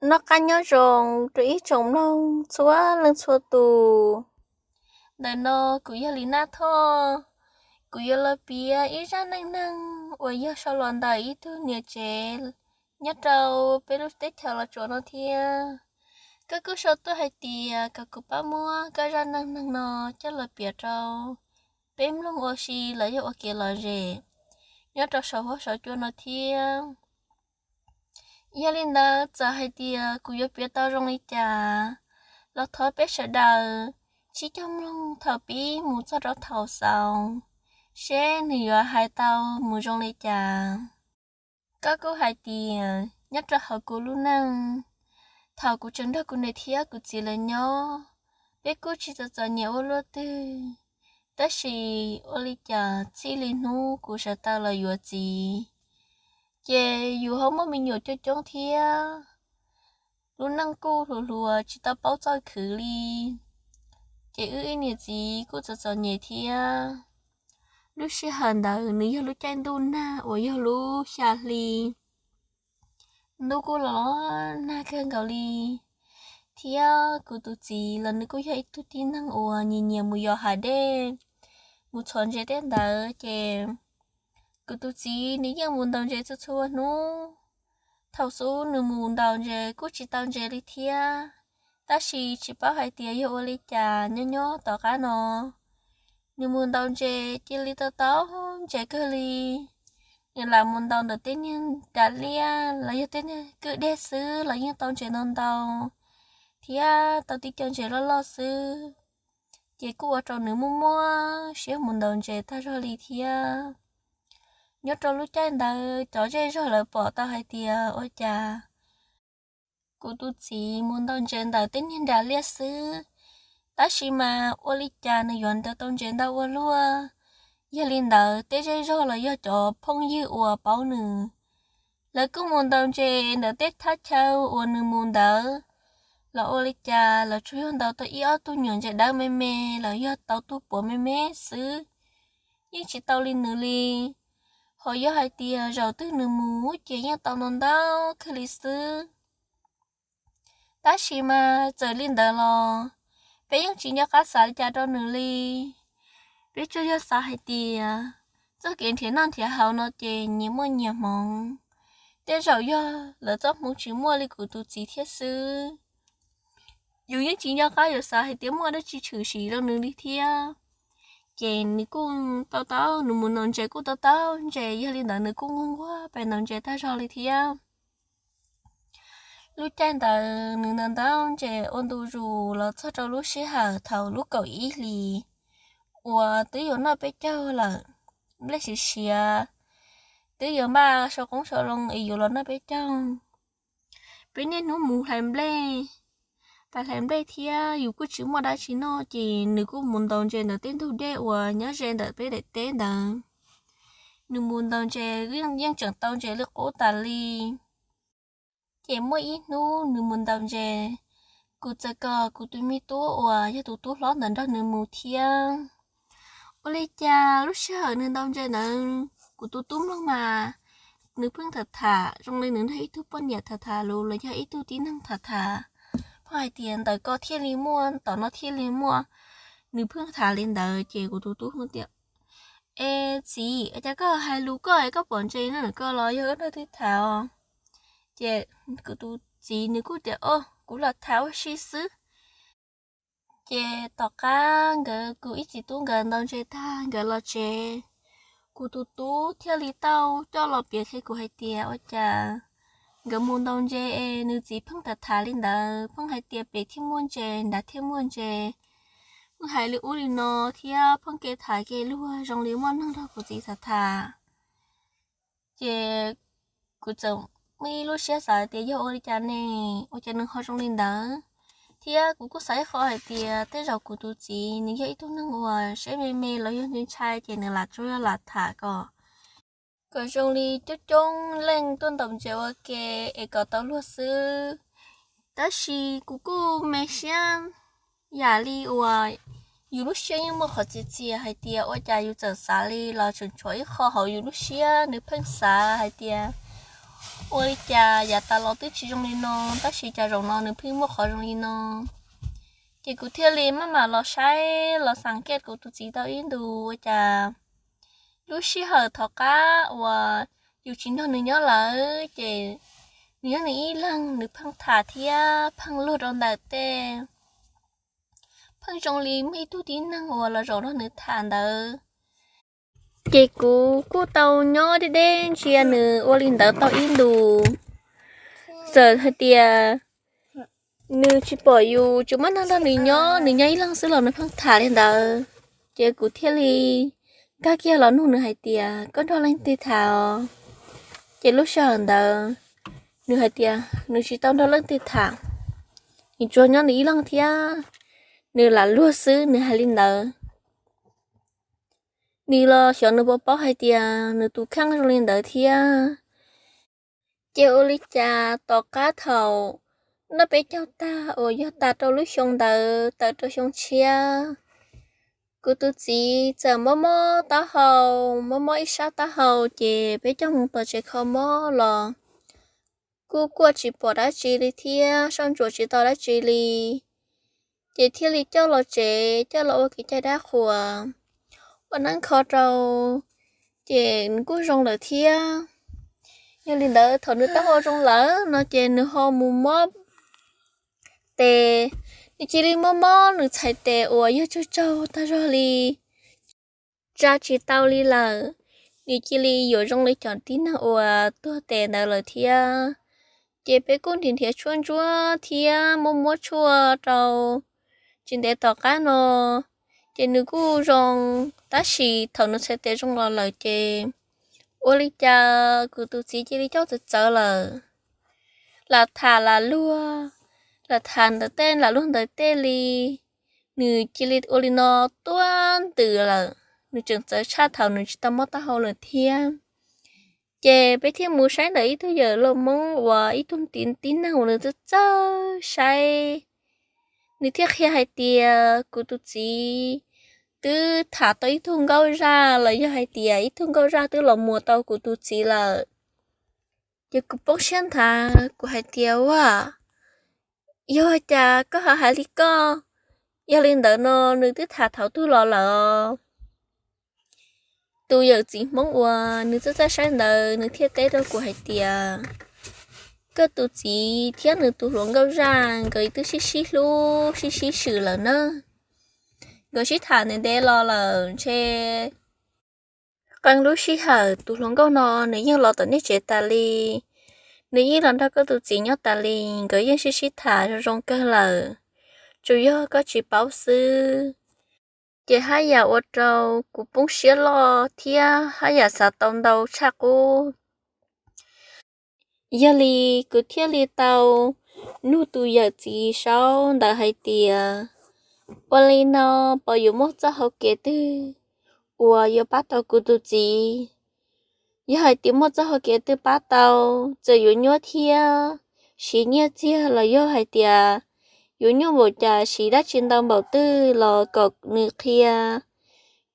Noj qab nyob zoo rau ib tsoom mloog txhua leej txhua tus. Ntawm no kuv yog Lis Naj Thoj, kuv yuav los piav ib zaj neej neeg uas yog sau los ntawm ib tug niam tsev nyob rau peb lub teb chaws Los Tsuas no thiab. Koj kuj sau tuaj hais tias kom kuv pab muab koj zaj neej neeg no coj los piav rau peb mloog ua si los yog ua kev lom zem nyob rau saum huab saum cua no thiab. Yog li ntawd txawm hais tias kuv yuav piav tau zoo li cas los thov peb sawv daws sib cog mloog thaum pib mus txog rau thaum xaus, seb nws yuav hais tau mus zoo li cas. Koj kuj hais tias nyob rau hauv kuv lub neej, thaum kuv tseem nrog kuv niam thiab kuv txiv lawv nyob, peb kuj tsis txom txom nyem ua luaj twg, tab sis ua li cas txij li hnub kuv sawv tau los yuav txiv, ces yus ho muaj me nyuam coob coob thiab. Lub neej kuj hluas hluas tsis tau paub txoj khwv li, ces wb ib niam txiv kuj txom txom nyem thiab. Lub sij hawm ntawd nws yog lub caij ntuj nag uas yog lub xya hli. Ntuj kuj los nag kawg nkaus li, thiab kuv tus txiv los nws kuj yog ib tug tib neeg uas nyiam nyiam mus yos hav dej, mus txhos ntses tej ntawd, ces kuv tus txiv nws yeej mus ntaus ntses txhua txhua hnub. Thaum xub nws mus ntaus ntses kuj tsis tau ntses li thiab, tab sis tsis paub hais tias yog ua li cas nyob nyob tom qab no nws mus ntaus ntses cia li tau tau ntses kawg li. Nws lam mus ntaus ntawm tej niag nram liaj los yog tej niag kwj deg xwb los yeej tau ntses ntau ntau, thiab tau tib co ntses loj loj xwb, ces kuj ua rau nws muaj muaj siab mus ntaus ntses tag zog li thiab. Nyob rau lub caij ntawd cov zej zog lawv pom tau hais tias ua cas kuv tus txiv mus ntaus ntses ntawm tej niag nram liaj xwb, tab sis mas ua li cas nws yuav ntaus tau ntses ntau ua luaj. Yog li ntawd tej zej zog los yog cov phooj ywg uas paub nws, lawv kuj mus ntaus ntses ntawm tej thaj chaw uas nws mus ntawd, los ua li cas lawv tsuas yog ntaus tau ib ob tug nyuam ntses dawb me me los yog tau tug puav me me xwb, yeej tsis tau li nws li. Ho yog hais tias zaum twg nws mus ces yeej tau ntau ntau kawg li xwb. Tab sis mas txawm li ntawd los peb yeej tsis nco qab xav li cas rau nws li. Peb tsuas yog xav hais tias txoj kev nrhiav noj nrhiav haus no ces nyias muaj nyias hmoov, tej zaum yog lawv txoj hmoov tsis muaj li kuv tus txiv thiab xwb. Yus yeej tsis nco qab yuav xav hais tias muaj dab tsi tshwm sim rau nws li thiab. Ces nws kuj tau tau, nws mus ntaus ntses kuj tau tau ntses, yog li ntawd nws kuj nquag nquag pes ntaus ntses tag zog li thiab. Lub caij ntawd nws ntaus ntaus ntses ua ntu zus los txog rau lub sij hawm thaum lub kaum ib hlis uas twb yuav noj peb caug lawm, nplej siav siav, twb yuav npaj sau qoob sau loo es yuav los noj peb caug. Peb niaj hnub mus hlais nplej, pais hlais nplej thiab yus kuj tsis muaj dab tsi noj ces nws kuj mus ntaus ntses ntawm tej ntug dej uas nyob ze ntawm peb daim teb ntawd. Nws mus ntaus ntses yeej tseem tau ntses li qub tas li. Ces muaj ib hnub nws mus ntaus ntses, kuv txawm kom kuv tus me tub uas yog tus tub hlob ntawd nrog nws mus thiab. Ua li cas lub sij hawm nws ntaus ntses ntawd kuv tus tub mloog mas nws pheej tham tham zoo li nws nrog ib tug poj niam tham tham lus los yog ib tug tib neeg tham tham, pheej hais tias ntawm ko thiaj li muaj, tom no thiaj li muaj. Nws pheej tham li ntawd ces kuv tus tub tias, Es txiv, cas koj hais lus koj es koj pom ntses no ko los yog koj nrog twg tham os? Ces kuv tus txiv nws kuj tias, O, kuv los tham ua si xwb. Ces tom qab nkawd, kuv ib txiv tub nkawd ntaus ntses tag nkawd los tsev, kuv tus tub thiaj li tau coj los piav qhia kuv hais tias ua cas nkawd mus ntaus ntses es nws txiv pheej tham tham li ntawd, pheej hais tias pem thiaj muaj ntses, nrad thiaj muaj ntses, pheej hais li ub li no thiab pheej kev tham kev luag zoo li muaj neeg nrog kuv txiv tham tham. Ces kuv txawm muaj ib lub siab xav tias yog ua li cas ne, ua cas nws ho zoo li ntawd. Thiab kuv kuj xav ib qho hais tias tej zaum kuv tus txiv nws yog ib tug neeg uas siab me me los yog ntshai ntshai ces nws lam tsuas yog lam tham kom, kom zoo li coob coob leej tuaj ntaus ntses ua ke es kom tau luag xwb. Tab sis kuv kuj me siab yam li uas yus lub siab yeej muaj qhov txias txias hais tias ua cas yus txawm xav li los tseem tshuav ib qho hauv yus lub siab nws pheej xav hais tias ua li cas yav tas los twb tsis zoo li no, tab sis cas zaum no nws pheej muaj qhov zoo li no. Ces kuv thiaj li maj mam los saib los xav kiaj kuv tus txiv tau ib ntus ua cas lub sij hawm tom qab uas yus tsis nrog nws nyob lawm ces nws nyob nws ib leeg, nws pheej tham thiab pheej luag rau ntawm tej, pheej zoo li muaj ib tug tib neeg uas los zaum nrog nws tham ntawd. Ces kuv kuj tau nyob deb deb ntsia nws ua li ntawd tau ib ntus. Txawm hais tias nws tsis pom yus, tsis muaj neeg nrog nws nyob, nws nyob ib leeg xwb los nws pheej tham li ntawd. Ces kuv thiaj li nkag kiag los nug nws hais tias, koj nrog leej twg tham os? Ces lub sij hawm ntawd nws hais tias nws tsis tau nrog leej twg tham, nws tsuas nyob nws ib leeg thiab nws lam luag xwb, nws hais li ntawd. Nws los xyov nws puas paub hais tias nws tus kheej zoo li ntawd thiab. Ces ua li cas tom qab thaum noj peb caug tag uas yog tas rau lub xyoo ntawd tawm rau xyoo tshiab, kuv tus txiv txawm mob mob taub hau, mob mob ib sab taub hau ces peb coj mus tom tsev kho mob los kuj kuaj tsis pom dab tsi li thiab soj ntsuam tsis tau dab tsi li. Ces thiaj li coj los tsev, coj los ua kev cai dab qhuas, ua neeb kho rau, ces nws kuj zoo lawm thiab. Yog li ntawd thaum nws taub hau zoo lawm no ces nws ho mus mob tes, nws cia li mob mob nws txhais tes uas yog tsaug tsaug tag zog li, tsa tsis tau li lawm. Nws cia li yuav zoo li cov tib neeg uas tuag tes ntawd lawm thiab. Ces peb kuj nrhiav nrhiav tshuaj ntsuab thiab muab muab tshuaj rau. Tsis ntev tom qab no ces nws kuj zoo, tab sis thaum nws txhais tes zoo los lawm ces ua li cas kuv tus txiv cia li coj txawv txawv lawm, lam tham lam luag, lam tham ntawm tej lam luag ntawm tej li. Nws cia li ua li no tuaj ntws lawm, nws tseem txawv tshaj thaum nws tsis tau mob taub hau lawm thiab. Ces peb thiaj mus saib ntawm ib tug yawm laus Hmoob uas ib tug tib neeg uas nws txawj txawj saib. Nws thiaj qhia hais tias kuv tus txiv twb tham tau ib tug nkauj zaj los yog hais tias ib tug nkauj zaj twb los muas tau kuv tus txiv lawm. Ces kuv poob siab nthav, kuv hais tias, ua, yog cas koj ho hais li koj? Yog li ntawd no nws twb tham thaum twg los lawm os? Tus yawm txiv Hmoob uas nws txawj txawj saib ntawd nws thiaj teb rau kuv hais tias, koj tus txiv thiab nws tus hluas nkauj zaj nkawd twb sib sib hlub sib sib swm lawm na. Nkawd sib tham ntev ntev los lawm ntshe qee lub sij hawm tus hluas nkauj no nws yeej los tom nej tsev tas li, nws yeej los nrog koj tus txiv nyob tas li, nkawd yeej sib sib tham zoo zoo kawg lawm, tsuas yog koj tsis paub xwb. Ces haj yam ua rau kuv poob siab loj thiab haj yam xav tau ntau tshaj qub. Yog li kuv thiaj li tau nug tus yawm txiv saub ntawd hais tias, ua li no puas yuav muaj txoj hau kev twg uas yuav pab tau kuv tus txiv? Yog hais tias muaj txoj hau kev twg pab tau, txawm yuav nyuaj thiab siv nyiaj txiag los yog hais tias yuav nyuaj npaum cas siv dab tsi ntau npaum twg los kom nws qhia,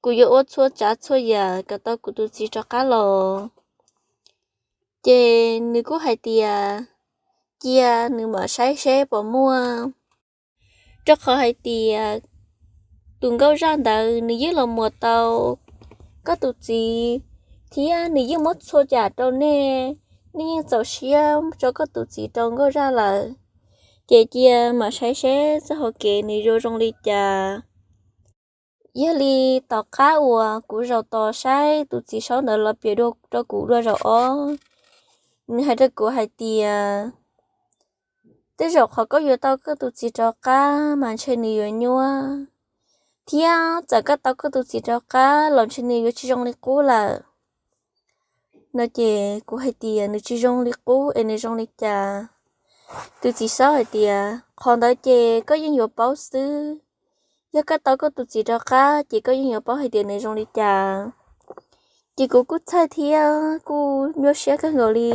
kuv yuav ua txhua tsav txhua yam kom tau kuv tus txiv rov qab los. Ces nws kuj hais tias cia nws mam saib seb puas muaj, rau qhov hais tias tus nkauj zaj ntawd nws yeej los muas tau koj tus txiv, thiab nws yeej muab txhua yam rau nej, nej yeej txaus siab tso koj tus txiv rau nkauj zaj lawm. Ces cia mam saib seb txoj hau kev nws yuav zoo li cas. Yog li tom qab uas kuv zaum tos saib tus txiv saub ntawd los piav dua rau kuv dua zaum ob, nws hais rau kuv hais tias, tej zaum qhov koj yuav tau koj tus txiv rov qab mas ntshe nws yuav nyuaj, thiab txawm koj tau koj tus txiv rov qab los ntshe nws yuav tsis zoo li qub lawm. No ces kuv hais tias nws tsis zoo li qub es nws zoo li cas? Tus txiv saub hais tias, qhov ntawd ces koj yeej yuav paub xwb. Yog koj tau koj tus txiv rov qab ces koj yeej yuav paub hais tias nws zoo li cas. Ces kuv kuj txhawj thiab kuj nyuaj siab kawg nkaus li,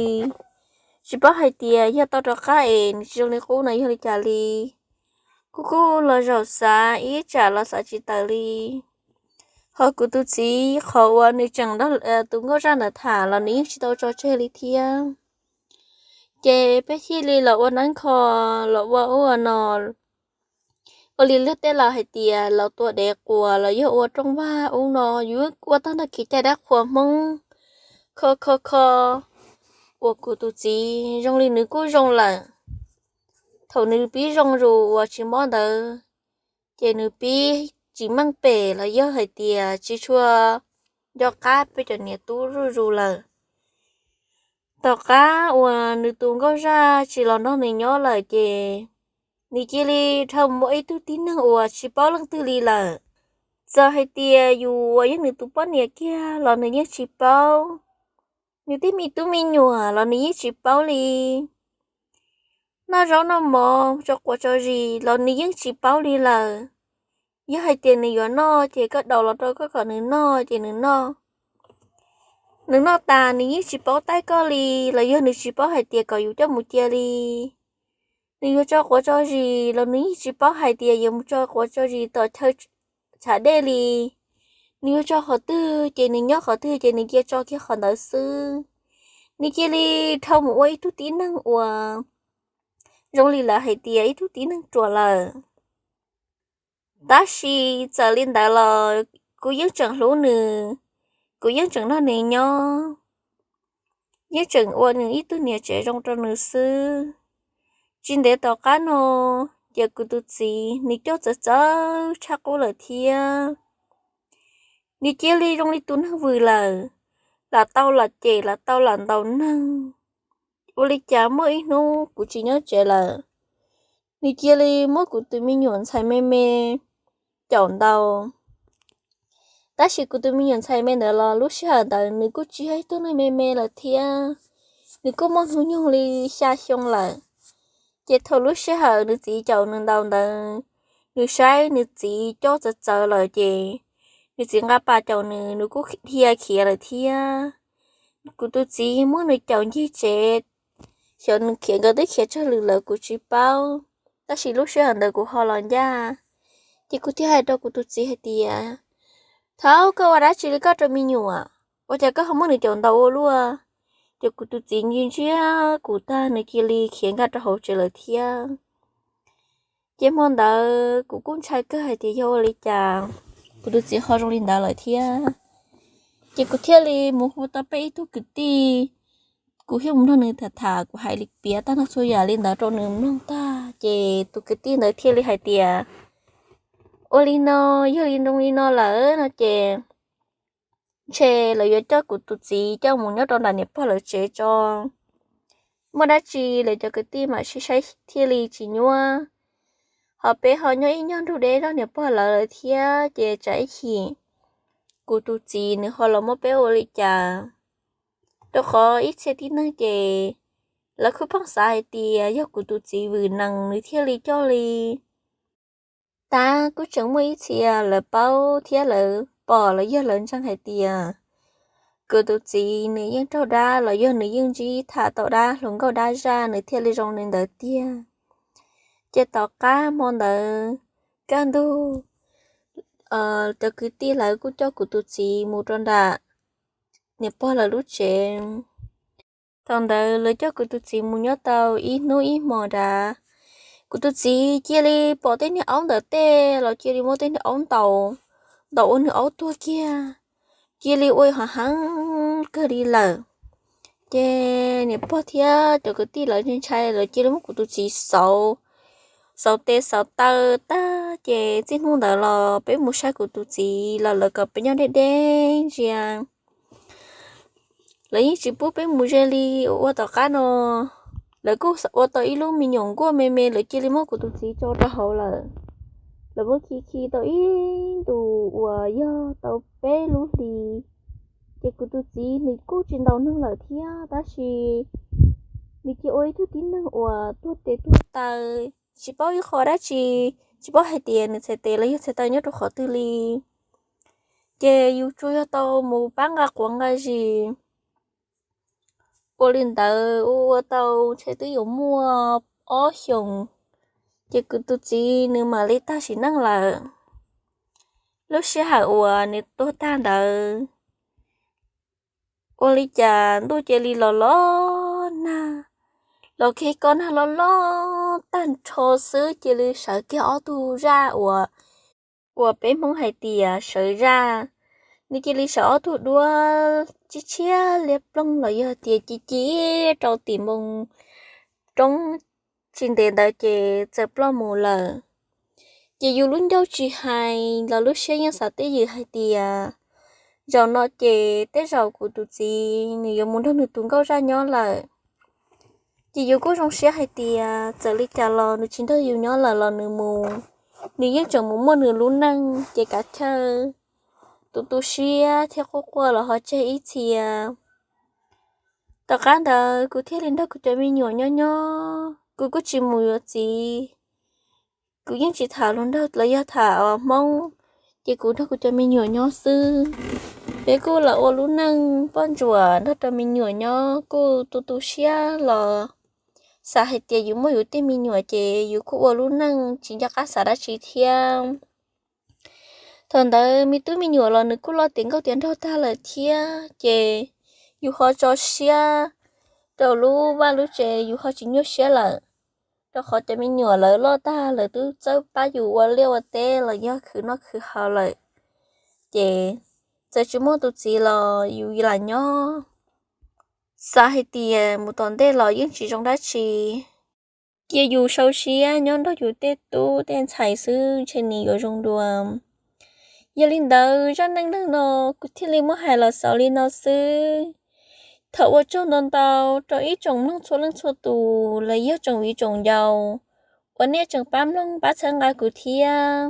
tsis paub hais tias yog tau rov qab es nws tsis zoo li qub no yog li cas li. Kuv kuj los zaum xav ib tsam los xav tsis tawm li. Ho kuv tus txiv qhov uas nws tseem nrog tus nkauj zaj ntawd tham los nws yeej tsis tau tso tseg li thiab. Ces peb thiaj li los ua neeb kho, los ua ub ua no, ua li luag tej laus hais tias los tua dev quas los yog ua rooj vag ub no, yus ua tag nrho kev cai dab qhuas Hmoob, kho kho kho, uas kuv tus txiv zoo li nws kuj zoo lawm. Thaum nws pib zoo zus uas tsis mob ntawd, ces nws pib tsis meej pem los yog hais tias tsis tshua nco qab peb cov niam tub zuj zus lawm. Tom qab uas nws tus nkauj zaj tsis los nrog nws nyob lawm ces nws cia li dhau mus ua ib tug tib neeg uas tsis paub leej twg li lawm. Txawm hais tias yus uas yog nws tus poj niam kiag los nws yeej tsis paub. Nws tej me tub me nyuam los nws yeej tsis paub li. Noj zaub noj mov tso quav tso zis los nws yeej tsis paub li lawm. Yog hais tias nws yuav noj ces koj daus los rau koj kom nws noj ces nws noj. Nws noj tas nws yeej tsis paub taij koj li, los yog nws tsis paub hais tias kom yus coj mus cia li. Nws yuav tso quav tso zis los nws yeej tsis paub hais tias yuav mus tso quav tso zis tom chaw tshav dej li. Nws yuav tso qhov twg ces nws nyob qhov twg ces nws cia tso kiag qhov ntawd xwb. Nws cia li dhau mus ua ib tug tib neeg uas zoo li lawv hais tias ib tug tib neeg ruam lawm. Tab sis txawm li ntawd los kuv yeej tseem hlub nws, kuv yeej tseem nrog nws nyob, yeej tseem ua nws ib tug niam tsev zoo rau nws xwb. Tsis ntev tom qab no, ces kuv tus txiv nws coj txawv txawv tshaj qub lawm thiab. Nws cia li zoo li tus neeg vwm lawm, lam tau lam cem lam tau lam ntaus neeg. Ua li cas muaj ib hnub kuv tsis nyob tsev lawm, nws cia li muab kuv tus me nyuam ntxhais me me caum ntaus. Tab sis kuv tus me nyuam ntxhais me ntawd los lub sij hawm ntawd nws kuj tsis yog ib tug neeg me me lawm thiab, nws kuj muaj hnub nyoog li xya xyoo lawm. Ces thaum lub sij hawm nws txiv caum nws ntaus ntawd, nws saib nws txiv coj txawv txawv lawm ces nws txiv nqa pas caum nws, nws kuj dhia khiav lawm thiab. Kuv tus txiv muab nws caum ncig tsev, xyov nws khiav nkawd twb khiav tsawg lwm lawm kuv tsis paub, tab sis lub sij hawm ntawd kuv ho los ncaj. Ces kuv thiaj hais rau kuv tus txiv hais tias, thaum koj ua dab tsi li koj rau me nyuam, ua cas koj ho muab nws caum ntaus ua luaj? Ces kuv tus txiv ntsia ntsia kuv tag nws cia li khiav nkag rau hauv tsev lawm thiab. Ces hmo ntawd kuv kuj ntshai kawg hais tias yog ua li cas kuv tus txiv ho zoo li ntawd lawm thiab. Ces kuv thiaj li mus hu tau peb ib tug kwv tij, kuv thiaj mus nrog nws tham tham, kuv hais li piav tag nrho txhua yam li ntawd rau nws mloog tag ces tus kwv tij ntawd thiaj li hais tias, ua li no, yog li zoo li no lawm no ces ntshe lawv yuav coj kuv tus txiv coj mus nyob rau nram niam pog lawv tsev tso. Muaj dab tsi lawv cov kwv tij mam sib saib thiaj li tsis nyuaj. Ho peb ho nyob ib nyuag nrug deb zog niam pog lawv lawm thiab ces tsam ib chim kuv tus txiv nws ho los muab peb ua li cas. Rau qhov ib txhia tib neeg ces lawv kuj pheej xav hais tias yog kuv tus txiv vwm nees nws thiaj li coj li. Tab kuj tseem muaj ib txhia lawv paub thiab lawv pom los yog lawv ntseeg hais tias kuv tus txiv nws yeej raug dab los yog nws yeej ntsib tham tau dab hluas nkauj dab zaj nws thiaj li zoo li ntawd tiag. Ces tom qab hmo ntawd kaj ntug, cov kwv tij lawv kuj coj kuv tus txiv mus rau nram niam pog lawv lub tsev. Thaum ntawd lawv coj kuv tus txiv mus nyob tau ib hnub ib hmos nrad, kuv tus txiv cia li pom tej niag aub ntawm tej los cia li muab tej niag aub ntaus, ntaus ua nws aub tuag kiag, cia li ua hav heev kawg li lawm. Ces niam pog thiab cov kwv tij lawv ntshai ntshai lawv cia li muab kuv tus txiv xauv, xauv tes xauv taw tag ces txij hnub ntawd los peb mus saib kuv tus txiv los lawv kom peb nyob deb deb ntsia. Lawv yeej tsis pub peb mus ze li. Ua tom qab no lawv kuj ua tau ib lub me nyuam nkuaj me me, lawv cia li muab kuv tus txiv tso rau hauv lawm. Lawv muab khi khi tau ib ntus uas yog tau peb lub hlis, ces kuv tus txiv nws kuj tsis ntaus neeg lawm thiab, tab sis nws cia ua ib tug tib neeg uas tuag tes tuag taw, tsis paub ib qho dab tsi, tsis paub hais tias nws txhais tes los yog txhais taw nyob rau qhov twg li. Ces yus tsuas yog tau mus pab nqa quav nqa zis. Ua li ntawd ua ua tau ntshe twb yuav muaj ob xyoos, ces kuv tus txiv nws mam li tag sim neej lawm. Lub sij hawm uas nws tuag tag ntawd, ua li cas ntuj cia li los los nag, Tau kiag ib kob nag loj loj tag nrho xwb cia li sawv kiag ob tug zaj uas, uas peb Hmoob hais tias sawv zaj. Nws cia li sawv ob tug duab tshiab tshiab liab ploog los yog tias ci ci rau tim npoo roob tsis ntev ntawd ces txawm ploj mus lawm. Ces yus lub ncauj tsis hais los lub siab yeej xav twj ywm hais tias zaum no ces tej zaum kuv tus txiv nws yuav mus nrog nws tus nkauj zaj nyob lawm. Ces yus kuj zoo siab hais tias txawm li cas los nws tsis nrog yus nyob lawm los nws mus, nws yeej tseem mus muaj nws lub neej ces kav chaw tu tu siab thiab quaj quaj los ho tseg ib txhia. Tom qab ntawd kuv thiaj li nrog kuv cov me nyuam nyob nyob, kuv kuj tsis mus yuav txiv. Kuv yeej tsis tham hluas nraug los yog tham Hmoob, ces kuv nrog kuv cov me nyuam nyob xwb. Peb kuj los ua lub neej poj ntsuam nrog rau me nyuam nyob kuj tu tu siab los xav hais tias yus muaj yus tej me nyuam ces yus kuj ua lub neej tsis nco qab xav dab tsi thiab. Thaum ntawd me tub me nyuam los nws kuj loj tiav nkauj tiav nraug tag lawm thiab ces yus ho tso siab rau lub vaj lub tsev, yus ho tsis nyuaj siab lawm, rau qhov cov me nyuam lawv loj tag lawv twb txawj pab yus ua liaj ua teb los yog khwv noj khwv haus lawm. Ces txawm tsis muaj tus txiv los yus lam nyob, xav hais tias mus tom ntej los yeej tsis zoo dab tsi. Cia yus sau siab nyob nrog yus tej tub tej ntxhais xwb ntshe nws yuav zoo dua. Yog li ntawd zaj neej neeg no kuv thiaj li muab hais los xaus li no xwb. Thov ua tsaug ntau ntau rau ib tsoom mloog txhua leej txhua tus los yog tsoom viv tsoom ncaus uas nej tseem pab mloog pab txhawb nqa kuv thiab.